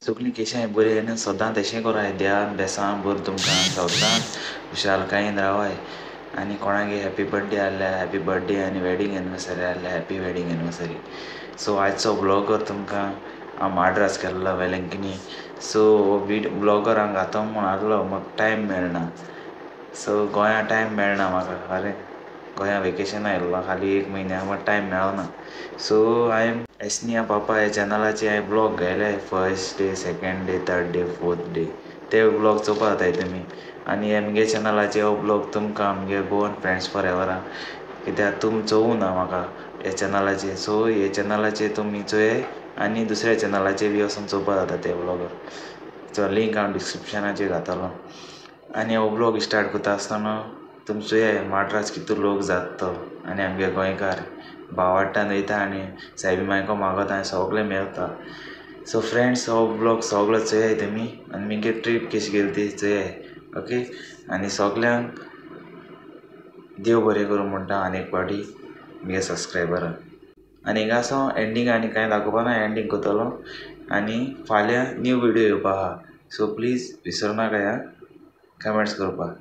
सगळीं केशांय बरी आनी सदां तशें कराय देवान बेसां बरें तुमकां सदां खुशालकायेन रावाय. आनी कोणागे हॅपी बर्थडे आहल्यार हॅपी बर्थडे आनी वेडींग एनिवर्सरी आहल्यार हॅपी वेडींग एनिवर्सरी. सो आयचो ब्लॉगर तुमकां हांव माड्रास केल्लो वेलंकिनी. सो हो ब्लॉगर हांव घातो म्हूण आहलो म्हाका टायम मेळना. सो गोंया टायम मेळना म्हाका खरें गोंया वेकेशन आयिल्लो खाली एक म्हयन्या म्हाका टायम मेळना. सो हांवें एसनिया पापा ह्या चॅनलाचे हांवें ब्लॉग घायले first day second day third day fourth day ते ब्लॉग चोवपा जाताय तुमी. आनी आमगे चॅनलाचे हो ब्लॉग तुमकां आमगे गोवन फ्रेंड्स फॉर एवरा कित्याक तुमी चोवूं ना म्हाका ह्या चॅनलाचे. सो हे चॅनलाचे तुमी चोयाय आनी दुसऱ्या चॅनलाचे बी वचून चोवपा जाता ते ब्लॉगर. सो लिंक हांव डिस्क्रिप्शनाचेर घातलो. आनी हो ब्लॉग स्टार्ट करता आसतना तुमी चोयाय माड्रास कितू लोक जाता तो आनी आमगे गोंयकार भावाड्तान वयता आनी सायबी मायको मागता आनी सगळें मेळता. सो फ्रेंड्स हो ब्लॉग सगळो चोयाय तुमी आनी मुगे ट्रीप कशी गेली ती चोयाय. ओके आनी सगल्यांक देव बरें करूं म्हणटा आनी एक पावटी मुगे सबस्क्रायबरांक. आनी हिंगासो एंडींग आनी कांय दाखोवपा ना एंडींग करतलो आनी फाल्यां न्यू विडियो येवपा आहा. सो प्लीज विसरनाका ह्या कमेंट्स करपाक.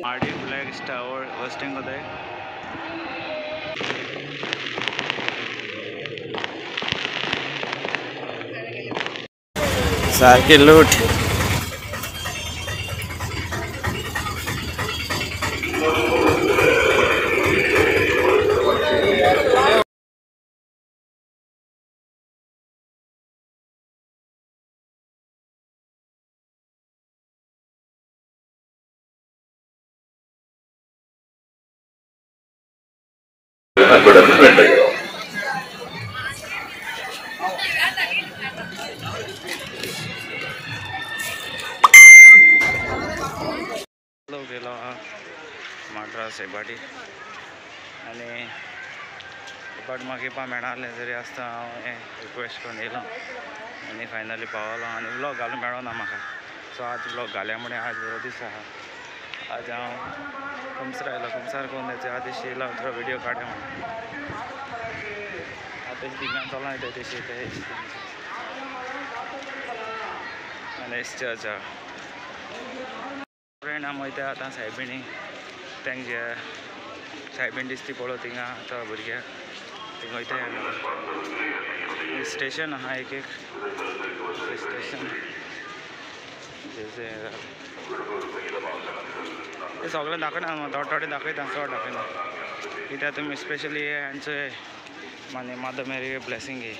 आरडी फ्लैग टावर होस्टिंग होता है। सारकी लूट गेलो माड्रास हेपाटी आनी बट म्हाका येवपा मेळनासलें तरी आसता हांव हें रिक्वेस्ट करून येयलो आनी फायनली पावलो आनी व्लॉग घालूंक मेळना म्हाका. सो आज व्लॉग घाल्या म्हणे आज बरो दीस आहा. आज हांव खुमसर आयलो, खुमसार करून तेच्या आदीश येयलो थोडो व्हिडियो काडया म्हणून. तशें थिंगा चलोन वयता तशें ते आनी चर्च आहा. फ्रेंड आमी वयता आतां सायबिणी तेंगे सायबीण दिसती पळो थिंगा आतां भुरग्याक थिंगा वयता. स्टेशन आहा एक एक स्टेशन ते सगळें दाखयना थोडे थोडे दाखयता चड दाखयना कित्याक तुमी स्पेशली हांचे माने मादर मेरी ब्लेसिंग ही.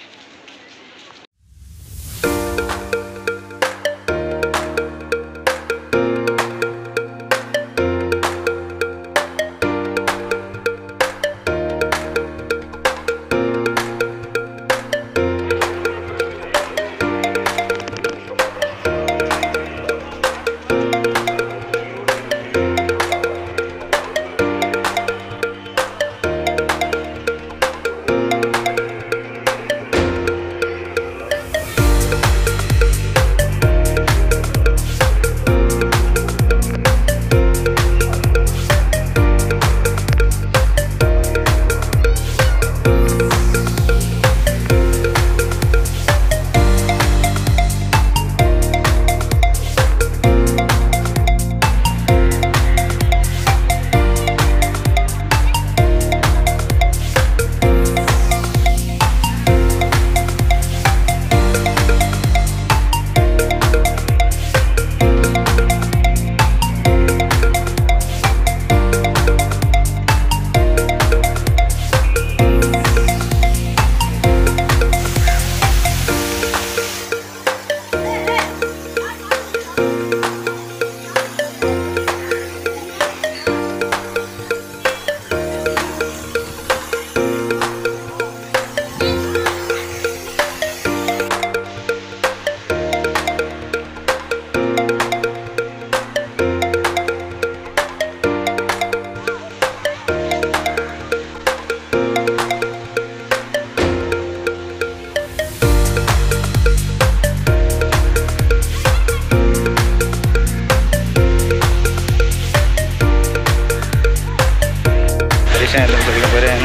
सगळें बरें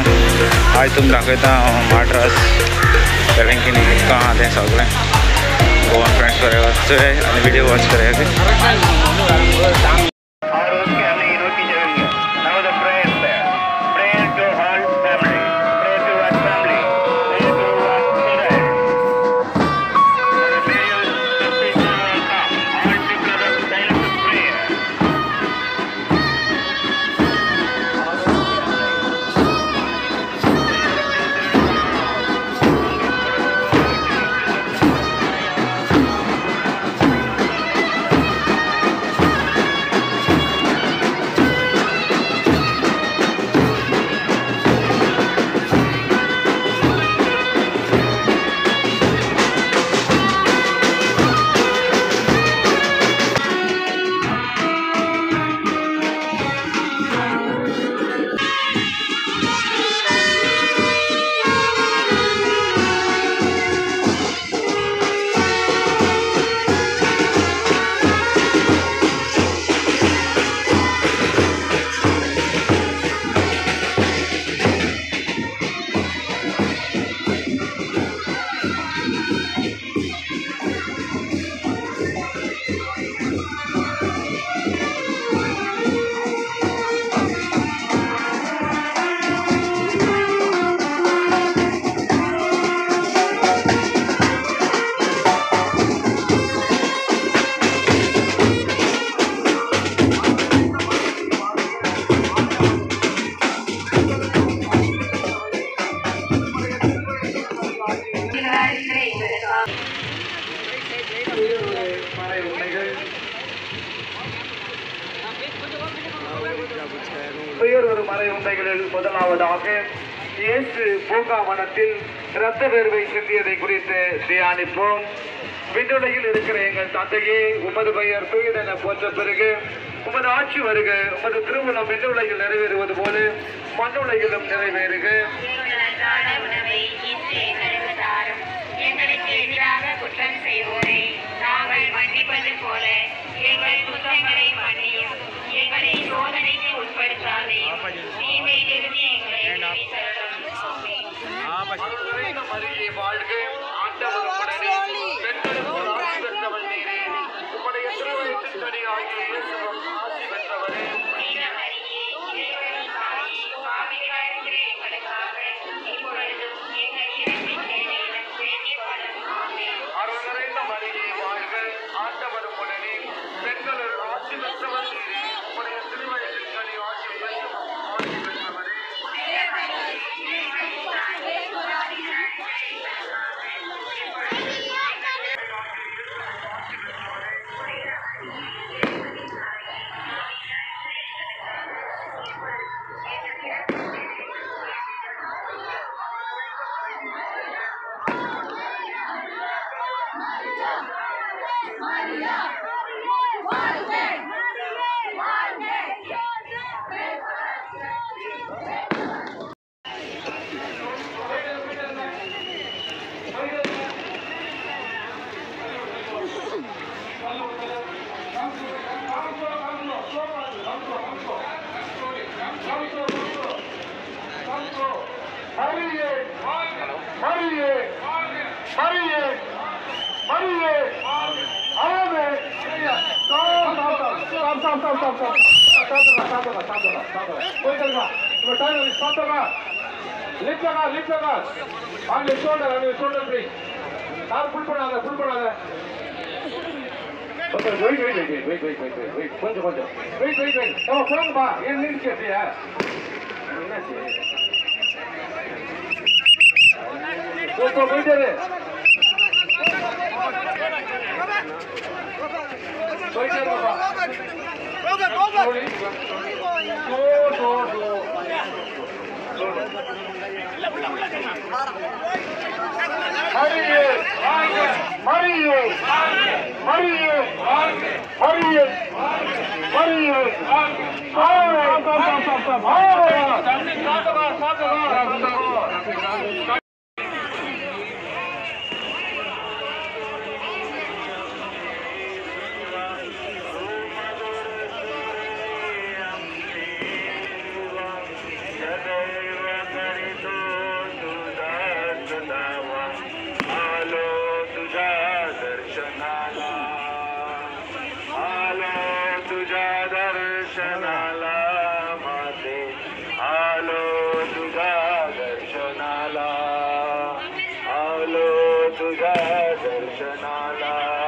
आयज तुमकां दाखयता हांव माड्रास वेलंकिनी कितको आहा तें सगळें गोवन फ्रेंड्स फॉरएवर चोय आनी व्हिडियो वॉच कराय. மறை உண்மைகளில் முதலாவதாக இயேசு பூங்காவனத்தில் இரத்த வேர்வை சிந்தியதை குறித்து தியானிப்போம். விண்ணுலகில் இருக்கிற எங்கள் தந்தையே, உமது பெயர் தூயதென போற்ற பிறகு உமது ஆட்சி வருக, உமது திருவுளம் விண்ணுலகில் நிறைவேறுவது போல மண்ணுலகிலும் நிறைவேறுக. எங்களுக்கு எதிராக குற்றம் செய்வோரை நாங்கள் மன்னிப்பது போல எங்கள் குற்றங்களை மன்னியும், எங்களை சோதனைக்கு உட்படுத்தாதேயும், தீமையிலிருந்து எங்களை விடுவித்தருளும். तुझ्या दर्शनाला,